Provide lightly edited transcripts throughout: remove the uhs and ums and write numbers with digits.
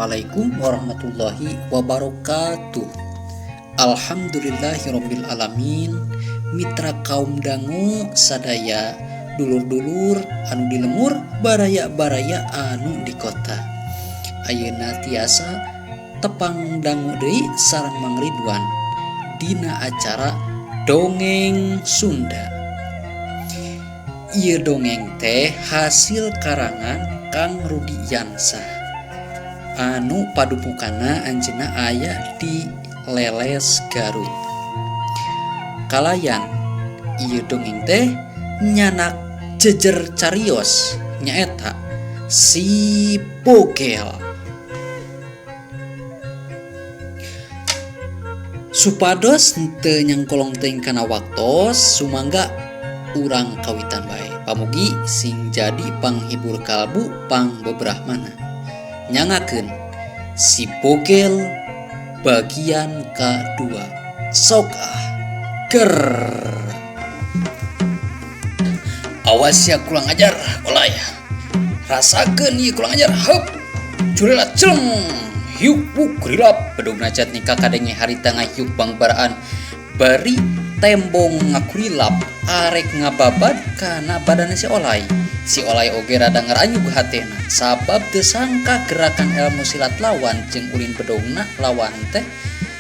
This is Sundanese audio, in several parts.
Assalamualaikum warahmatullahi wabarakatuh. Alhamdulillahirabbil alamin. Mitra kaum dangu sadaya, dulur-dulur anu di lembur, baraya-baraya anu di kota. Ayeuna tiasa tepang dangu deui sareng Mang Ridwan dina acara Dongeng Sunda. Ieu dongeng teh hasil karangan Kang Rudi Yansah anu padupukana anjeunna aya di Leles, Garut. Kalayan ieu dongeng teh nyanak jejer carios, nyaeta Si Bogel. Supados henteu nyangkolong teuing kana waktos, sumangga urang kawitan bae. Pamugi sing jadi panghibur kalbu, pang bebrahmana. Nyangakeun Si Bogel bagian kadua. Sok ah ger. Awas ya kurang ajar, olay. Rasakeun ieu kurang ajar. Heup. Curelat celeng. Hiuk buk rilap bedogna Jatnika kadenge harita ngahiuk bangbaraan bari tembong ngakurilap arek ngababad kana badan si Olay. Si Olay oge rada ngaranyug hatena sabab teu sangka gerakan elmu silat lawan jeung ulin bedogna lawan teh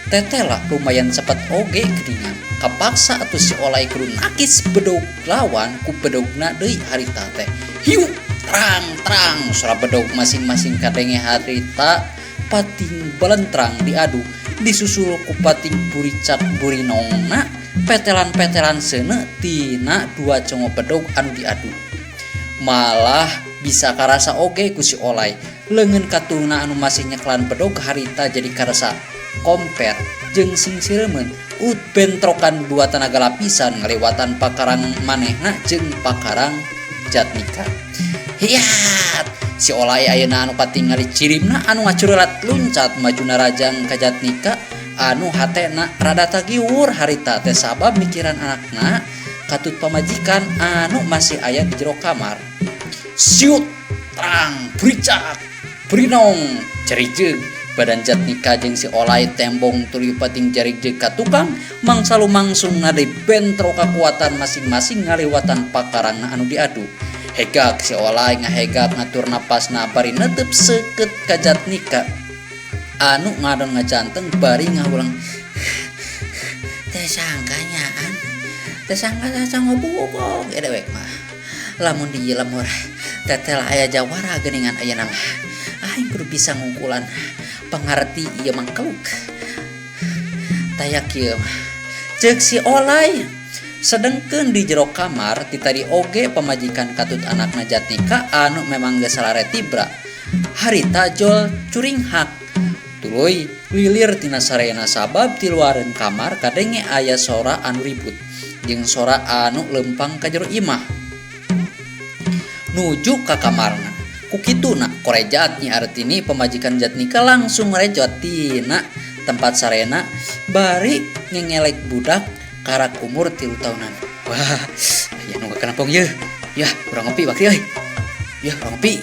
tetela lumayan cepet oge geuningan. Kapaksa atuh si Olay kudu nakis bedog lawan ku bedogna deui harita teh. Hiuk trang trang sora bedog masing-masing kadenge harita pating balentrang diadu disusul ku pating buricak burinongna petelan-petelan seuneu tina dua congo bedog anu diadu. Malah bisa karasa oge ku si Olay leungeun katulna anu masih nyeklan bedog harita jadi karasa komper jeung sing sireumeun ut bentrokan dua tanaga lapisan ngalewatan pakarang manehna jeung pakarang Jatnika. Hiat! Si Olay ayeuna anu katingali cirimna anu ngacurelat luncat maju narajang ka Jatnika anu hatena rada tagiwur harita teh sabab mikiran anakna katut pamajikan anu masih aya di jero kamar. Siut! Terang! Bericak! Berinong! Cerijeug! Badan Jatnika jeung si Olay tembong tuluy pating jarigjeg ka tukang mangsa lumangsung nade bentro kakuatan masing-masing ngaliwatan pakarangna anu diadu. Hegak si Olay ngahegak ngatur napasna bari netep seukeut ka Jatnika anu ngadon ngajanteng bari ngahulang. Teu sangka nyaan, teu sangka saca ngobugog ieu dewek mah. Lamun di lemur tetel aya jawara geuningan ayeuna mah. Aing kudu bisa ngungkulan pangarti ieu mangkeluk. Taya kieu mah. Ceuk si Olay. Sedengkeun di jero kamar ti tadi oge pamajikan katut anakna Jatnika anu memang geus salare tibra. Harita jol curinghak. Tuluy lilir tina sarena sabab ti luareun kamar kadenge aya sora anu ribut jeung sora anu leumpang ka jero imah. Nuju ka kamarna. Ku kituna korejat Nyi Artini pamajikan Jatnika langsung ngarejot tina tempat sarena bari ngengelek budak karak umur 3 tahunan. Wah, aya nu kakenapong yeuh. Yah, urang ngopi Bakri euy. Yah, urang ngopi.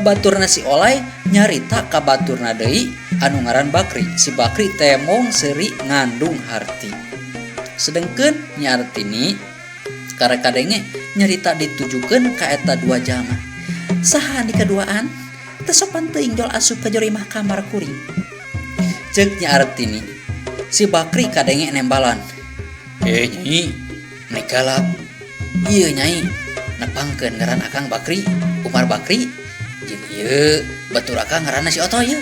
Baturna si Olay nyarita ka baturna deui anu ngaran Bakri. Si Bakri temong seuri ngandung harti. Sedengkeun Nyi Artini karek kadenge nyarita ditujukeun ka eta dua jalma. Saha di kaduaan? Teu sopan teuing jol asup ka jero imah kamar kuring. Ceuk Nyi Artini. Si Bakri kadenge nembalan. Nyai, meni galak. Ieu nyai, nepangkeun ngaran akang Bakri, Umar Bakri. Jeung ieu batur akang ngaranna si Oto ieu.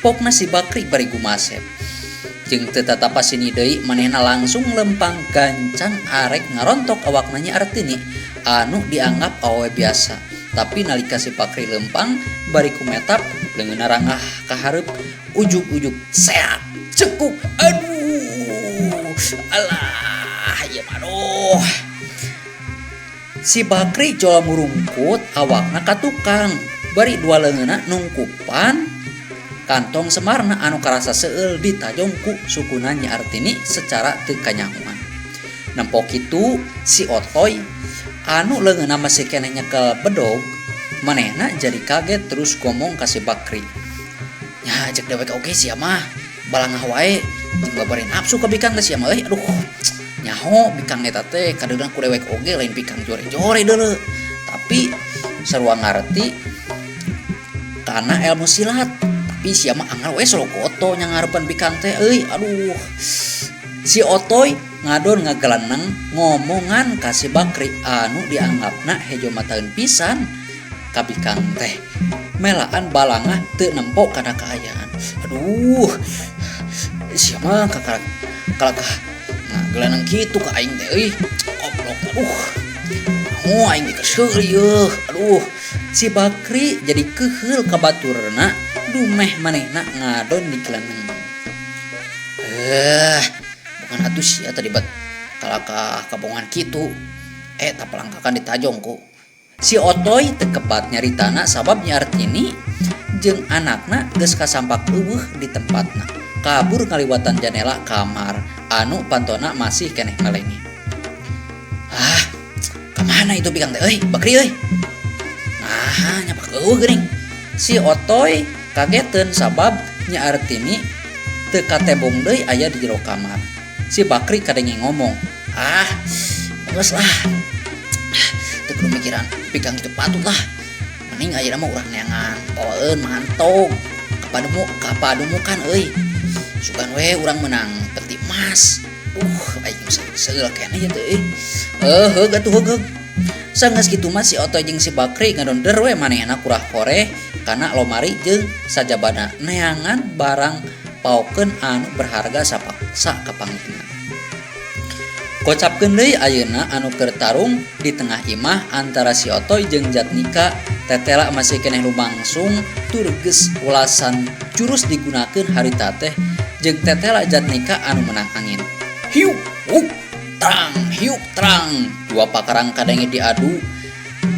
Pokna si Bakri bari gumasep. Jeung teu tatapa sini deui manehna langsung lempang gancang arek ngarontok awakna Nyi Artini anu dianggap awewe biasa. Tapi nalika si Bakri lempang bari kumetap leungeunna rangah ka hareup ujug-ujug seak cekuk aduh alah ieu mah aduh. Si Bakri jol murungkut awakna ka tukang bari dua leungeunna nungkupan kantong semarna anu karasa seueul ditajong ku sukuna Nyi Artini secara teu kanyahoan. Nempo kitu si Otoy anu leungeunna masih keneh nyekel bedog Manehna jadi kaget terus ngomong ka si Bakri. Nya cek dewek oge sia mah balangah wae jeung babari nafsu ka bikang teh sia mah euy aduh. Nyaho bikang eta teh kadeudeuh ku dewek oge lain bikang jore-jore deuleu. Tapi sarua ngarti kana ilmu silat. Tapi sia mah anggar we solokoto nya ngarepan bikang teh euy aduh. Si Otoy ngadon ngageleneng ngomongan ka si Bakri anu dianggapna hejo mataeun pisan ka bikang teh. Melaan balangah teu nempo kana kaayaan. Aduh, sia mah kakara kalakah ngageleneng kitu ka aing teh euy. Goblok aduh. Naon aing teh keur seuri yeuh. Aduh, si Bakri jadi keuheul ka baturna dumeh manehna ngadon digeleneng. Eh, bukan atuh sia tadi bat kalakah kabongan kitu. Eh, tapalangkakan ditajong ku si Otoy teu kebat nyaritana sabab Nyi Artini jeung anakna geus kasampak eueuh di tempatna. Kabur ngaliwatan janela kamar anu pantona masih keneh melenge. Ah, kamana itu bikang teh euy, Bakri euy. Nah, nyapak eueuh geuning. Si Otoy kageteun sabab Nyi Artini teu katembong deui aya di jero kamar. Si Bakri kadenge ngomong, "Ah, geus lah. Teu kudu mikiran bikang kitu patut lah. Mending ayeuna mah urang neangan bawaeun mantog kapademu kapadumukan euy. Sugan we urang meunang peti emas. Aing seul keneh ieu teh euy. Heuh, heug atuh heug heug." Sanggeus kitu mah si Otoy jeung si Bakri ngadonder we manehna kurah koreh kana lomari jeung sajabana neangan barang paokeun anu berharga sapaksa kapanggihna. Kocapkeun deui ayeuna anu keur tarung di tengah imah antara si Otoy jeung Jatnika tetela masih keneh lumangsung tur geus ulasan jurus digunakeun harita teh jeung tetela Jatnika anu menang angin. Hiuk huk trang hiuk trang dua pakarang kadenge diadu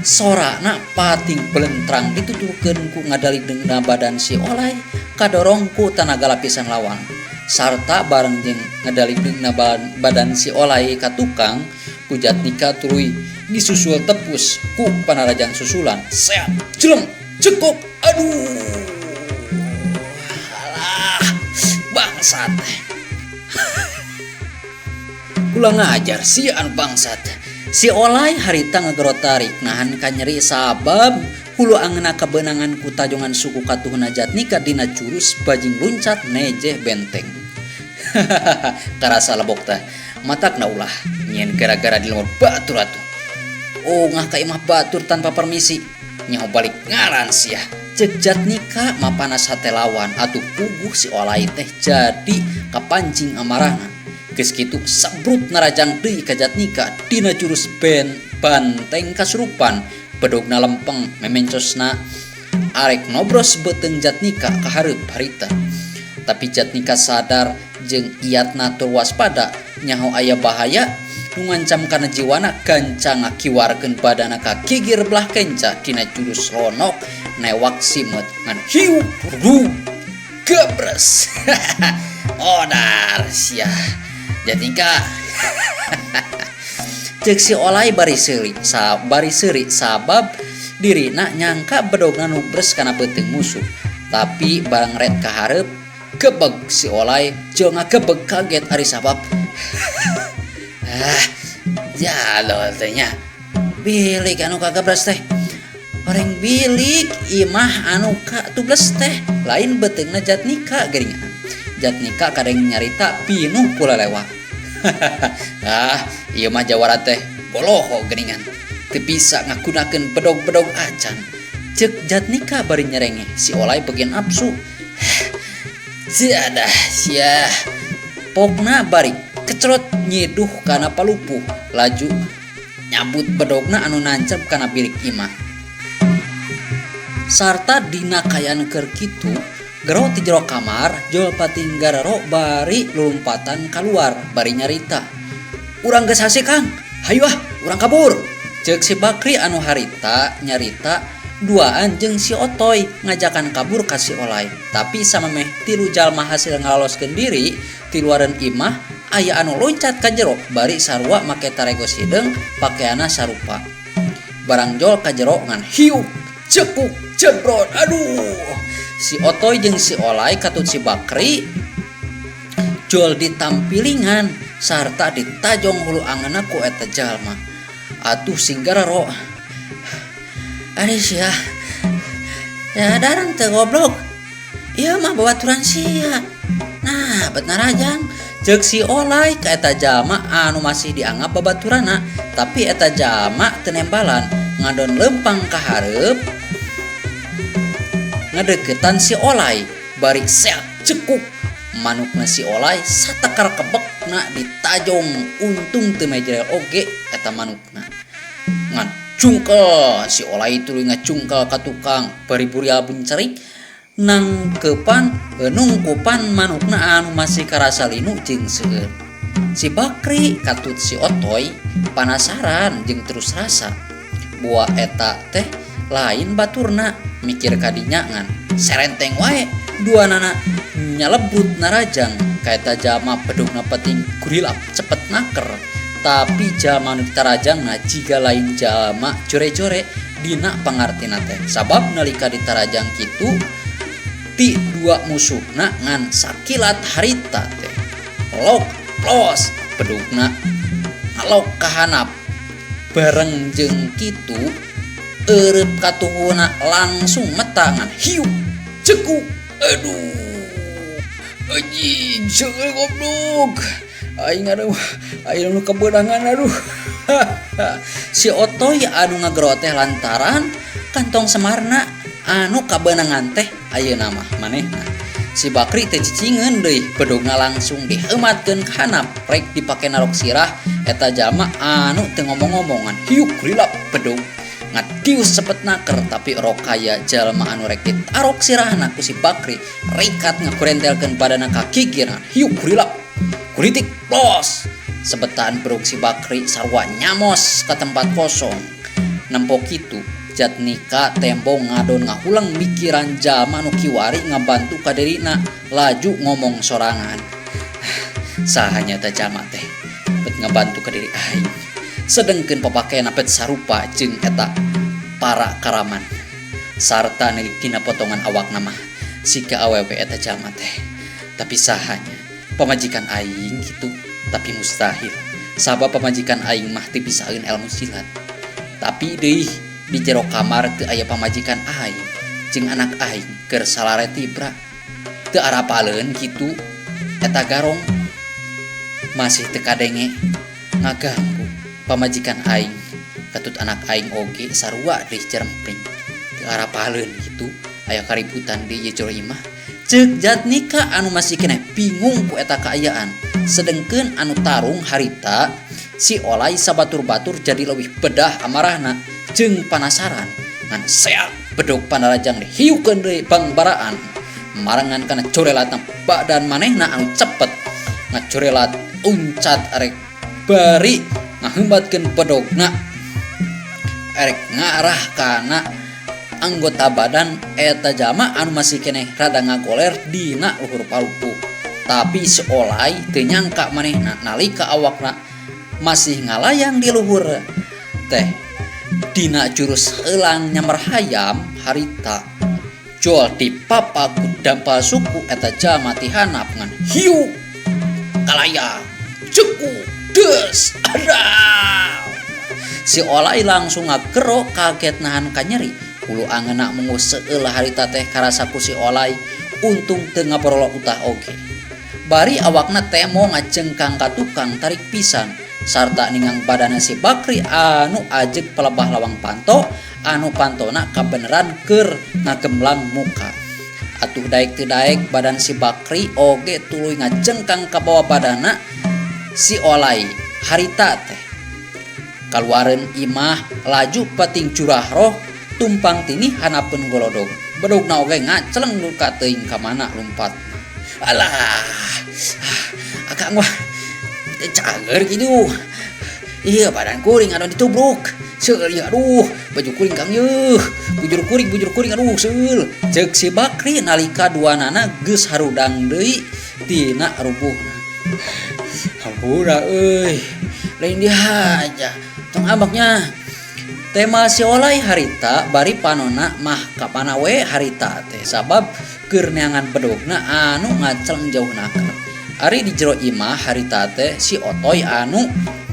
sorana pating belentrang dituturkeun ku ngadaligdengna badan si Olay kadorong ku tanaga lapisan lawan sarta bareng jeung ngadaligdengna badan si Olay ka tukang ku Jatnika tuluy disusul tepus ku panarajang susulan seap jeleng cekok aduh alah bangsat. Ulah ngajar si anu bangsat. Si Olay harita ngegerotarik nahan kanyeri sabab hulu angeuna kabeunangan ku tajongan suku katuhna Jatnika dina jurus bajing luncat nejeh benteng. Karasa lebok teh matakna ulah nyieun gara-gara di lemur batur atuh. Ungah ka imah batur tanpa permisi nyaho balik ngaran sia. Cek Jatnika mapanas hate lawan atuh puguh si Olay teh jadi kapancing amarahna. Geus kitu sebrut narajang deui ka Jatnika dina jurus ben banteng kasurupan bedogna lempeng memencosna arek nobros beuteung Jatnika ka hareup harita. Tapi Jatnika sadar jeung iatna tur waspada nyaho aya bahaya nu ngancam kana jiwana gancang ngakiwarkeun badana ka gigir belah kenca dina jurus lonok newak simeut ngan hiu ru gebres. Odar sia Jatnika. Cek si Olay bari seuri bari seuri sabab dirina nyangka bedogna nubres kana beuteung musuh. Tapi barang red ka hareup gebeg si Olay jeung ngagebeg kaget ari sabab ah jalol teh nya bilik anu kagebres teh oreng bilik imah anu ka tubles teh lain beuteungna Jatnika geuningan. Jatnika kadeng nyarita pinuh ku lelewa. Ah, ieu mah jawara teh boloho geuningan. Teu bisa ngagunakeun bedog-bedog acan. Ceuk Jatnika bari nyerengeh si Olay bagian nafsu. Jadah sia. Pokna bari kecerot nyiduh kana palupuh laju nyabut bedogna anu nancep kana bilik imah. Sarta dina kaayaan keur kitu gero ti jero kamar jol pating garero bari lulumpatan kaluar bari nyarita. Urang geus hase Kang, hayu ah urang kabur. Ceuk si Bakri anu harita nyarita duaan jeung si Otoy ngajakan kabur ka si Olay. Tapi samemeh tilu jalma hasil ngaloloskeun diri ti luareun imah aya anu loncat ka jero bari sarua make taregos hideung pakeanna sarupa. Barang jol ka jero ngan hiuk Cekuk jebrot aduh. Si Otoy jeung si Olay katut si Bakri jol ditampilingan sarta ditajong hulu angeunna ku eta jalma. Atuh sing gararo. Ari sia. Ya darang teu goblok. Ieu mah babaturan sia. Nah, bet narajang. Ceuk si Olay ka eta jalma anu masih dianggap babaturanna, tapi eta jalma teu nembalan ngadon leumpang ka hareup ngadeukeutan si Olay bari seak cekuk manukna si Olay satakar kebekna ditajong untung teu mejrel oge eta manukna. Ngan cungkel si Olay tuluy ngacungkel ka tukang bari burial buncerik nangkeupan nungkupan manukna anu masih karasa linu jeung seueur. Si Bakri katut si Otoy panasaran jeung terus rasa bua eta teh lain baturna mikir kadinya ngan serenteng wae duanana nyalebut narajang ka eta jalma bedugna penting gurilap cepet naker tapi jalma nu ditarajangna jiga lain jalma jore-jore dina pangartina teh sabab nalika ditarajang kitu ti dua musuhna ngan sakilat harita teh lok plos bedugna ngalok ka handap bareng jeung kitu eureub katuhuna langsung meta ngan hiuk cekuk aduh anjing seueur goblok aing aduh aing nu kabeunangan aduh. Si Otoy anu ngagero teh lantaran kantong semarna anu kabeunangan teh ayeuna mah manehna. Si Bakri teh cicingeun deui bedugna langsung diheumatkeun ka handap rek dipake narok sirah eta jalma anu teu ngomong-ngomongan hiuk lilap bedug ngadius cepet naker tapi rokaya jalma anu rek ditarok sirahna ku si Bakri rikat ngakurentelkeun badana ka gigirna hiuk lilap kulitik los sebetaan bedug si Bakri sarua nyamos ka tempat kosong. Nempo kitu Jatnika tembong ngadon ngahulang mikiran jalma nu kiwari ngabantu ka dirina laju ngomong sorangan. Saha nya eta jalma teh bet ngabantu ka diri aing. Sedengkeun papakaianna bet sarupa jeung eta para karaman. Sarta nilik dina potongan awakna mah siga awewe eta jalma teh. Tapi sahanya pamajikan aing kitu tapi mustahil. Sabab pamajikan aing mah teu bisaeun ilmu silat. Tapi deui di jero kamar teu aya pamajikan aing jeung anak aing keur salare tibra. Teu arapaleun kitu eta garong masih teu kadenge ngaganggu pamajikan aing katut anak aing oge sarua deui jeremping. Teu arapaleun kitu aya kaributan di ieu jero imah. Ceuk Jatnika anu masih keneh bingung ku eta kaayaan. Sedengkeun anu tarung harita si Olay sabatur-batur jadi leuwih bedah amarahna jeung panasaran ngan seak bedog panarajang dihiukeun deui bangbaraan marengan kana corelatna badan manehna anu cepet ngacorelat uncat arek bari ngahembatkeun bedogna erek ngarah kana anggota badan eta jalma anu masih keneh rada ngagoler dina luhur palupuh. Tapi si Olay teu nyangka manehna nalika awakna masih ngalayang di luhur teh dina jurus heulang nyamber hayam harita jol dipapa ku dampal suku eta jalma ti handap ngan hiuk kalayang cekuk des adau. Si Olay langsung ngagero kaget nahan kanyeri hulu angeunna mungus seueul harita teh karasa ku si Olay untung teu ngaborolo utah oge. Bari awakna temo ngajengkang ka tukang tarik pisan sarta ningang badana si Bakri anu ajeg pelebah lawang panto anu pantona kabeneran keur ngagemlang muka. Atuh daek teu daek badan si Bakri oge tuluy ngajengkang ka bawah badana si Olay harita teh. Kaluareun imah laju peting curah roh tumpang tini hanapeun golodog. Bedugna oge ngaceleng nu ka teuing ka mana lumpat. Alah, akang wah cager kitu. Iya badan kuring anu ditubruk. Seul ieu aduh, baju kuring kang yeuh. Bujur kuring aduh seul. Ceuk si Bakri nalika duanana geus harudang deui tina rubuhna. Hampura euy. Lain dihaja. Tong ambaknya. Tema si Olay harita bari panona mah kapana we harita teh sabab keur neangan bedogna anu ngaceleng jauh naker. Ari di jero imah harita teh si Otoy anu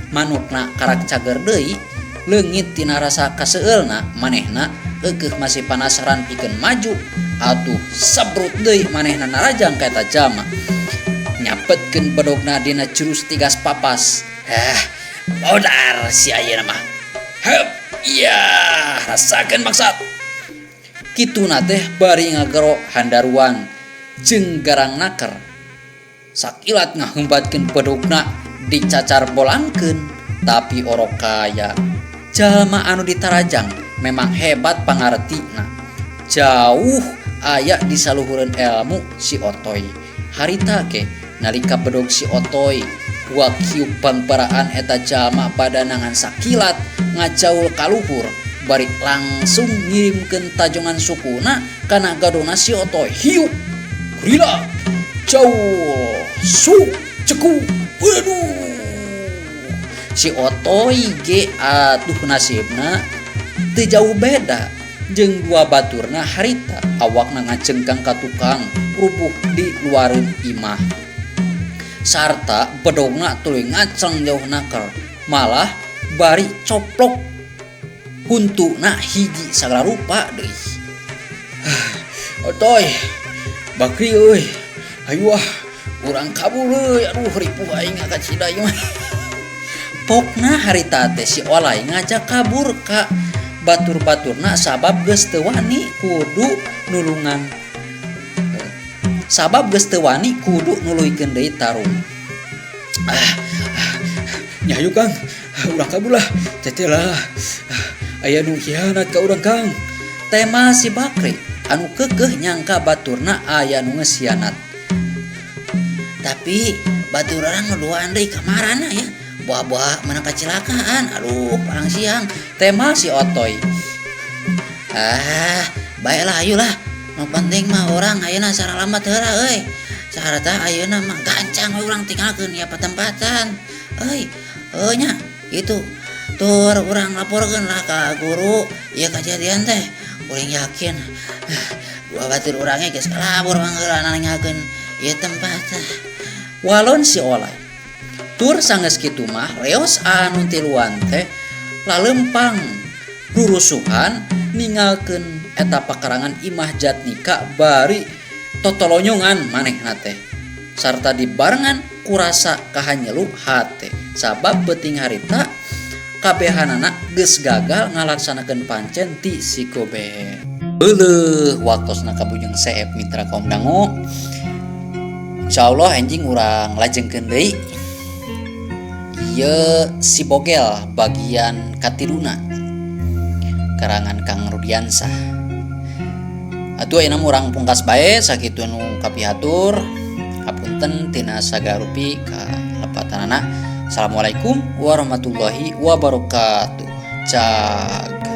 manukna karak cager deui leungit tina rasa kaseulna manehna eukeuh masih panasaran pikeun maju atuh sabrut deui manehna narajang ka eta jalma. Nyapetkeun bedogna dina jurus tigas papas. Heh, modar si ayeuna mah. Heup, iya, rasakeun bangsat. Kituna teh bari ngagero handaruan jeung garang naker. Sakilat ngahembatkeun bedogna dicacar bolangkeun, tapi orok kaya. Jalma anu ditarajang memang hebat pangartina. Jauh aya di saluhureun elmu si Otoy. Harita ge nalika bedog si Otoy wakiup pangparaan eta jalma badana ngan sakilat ngajaul ka luhur bari langsung ngirimkeun tajongan sukuna kana gadona si Otoy. Hiuk gorila jaul su ceku waduh si Otoy ge atuh nasibna teu jauh beda jeung dua baturna harita awakna ngacengkang ka tukang rubuh di luareun imah sarta bedogna tuluy ngaceng jauh naker malah bari coplok huntuna hiji sagala rupa deui. Otoy Bakri euy, hayu ah urang kabur euy, aduh ripuh aing kacida ieu mah. Pokna harita teh si Olay ngajak kabur ka batur-baturna sabab geus teu wani kudu nulungan. Sabab geus teu wani kudu nuluykeun deui tarung. Ah, nya hayu Kang, urang kabur lah. Teteh lah. Aya nu hianat ka urang Kang. Tema si Bakri anu keukeuh nyangka baturna aya nu geus hianat. Tapi batur urang ngeduaan deui kamarana ya. Buah-buah menang kecelakaan. Aduh, parang siang. Tema si Otoy. Ah, baiklah ayolah. Nu penting mah urang ayeuna saralamat heula euy. Sarta ayeuna mah gancang we urang tinggalkeun ieu patempatan. Euy, heuh nya itu. Tur urang laporkeun lah ka guru ieu kajadian teh. Kuring yakin dua batur urangnya geus kalabur mangheula ninggalkeun ieu tempat. Walon si Olay. Tur sanggeus kitu mah leos anu tiluan teh lalempang rurusuhan ninggalkeun eta pakarangan Imah Jatnika bari totolonyongan manehna teh sarta dibarengan kurasa kahanyelu hate sabab beuting harita kabehanana geus gagal ngalaksanakeun pancen ti si Gobet. Euleuh waktosna kabujeng seep mitra kaum dangu. Insyaallah enjing urang lajengkeun deui ieu si Bogel bagian katiluna karangan Kang Rudiansah. Atuh ayeuna mah urang pungkas bae sakitu nu kapihatur. Hapunten tina sagarupi ka lepatanana. Assalamualaikum warahmatullahi wabarakatuh. Cag.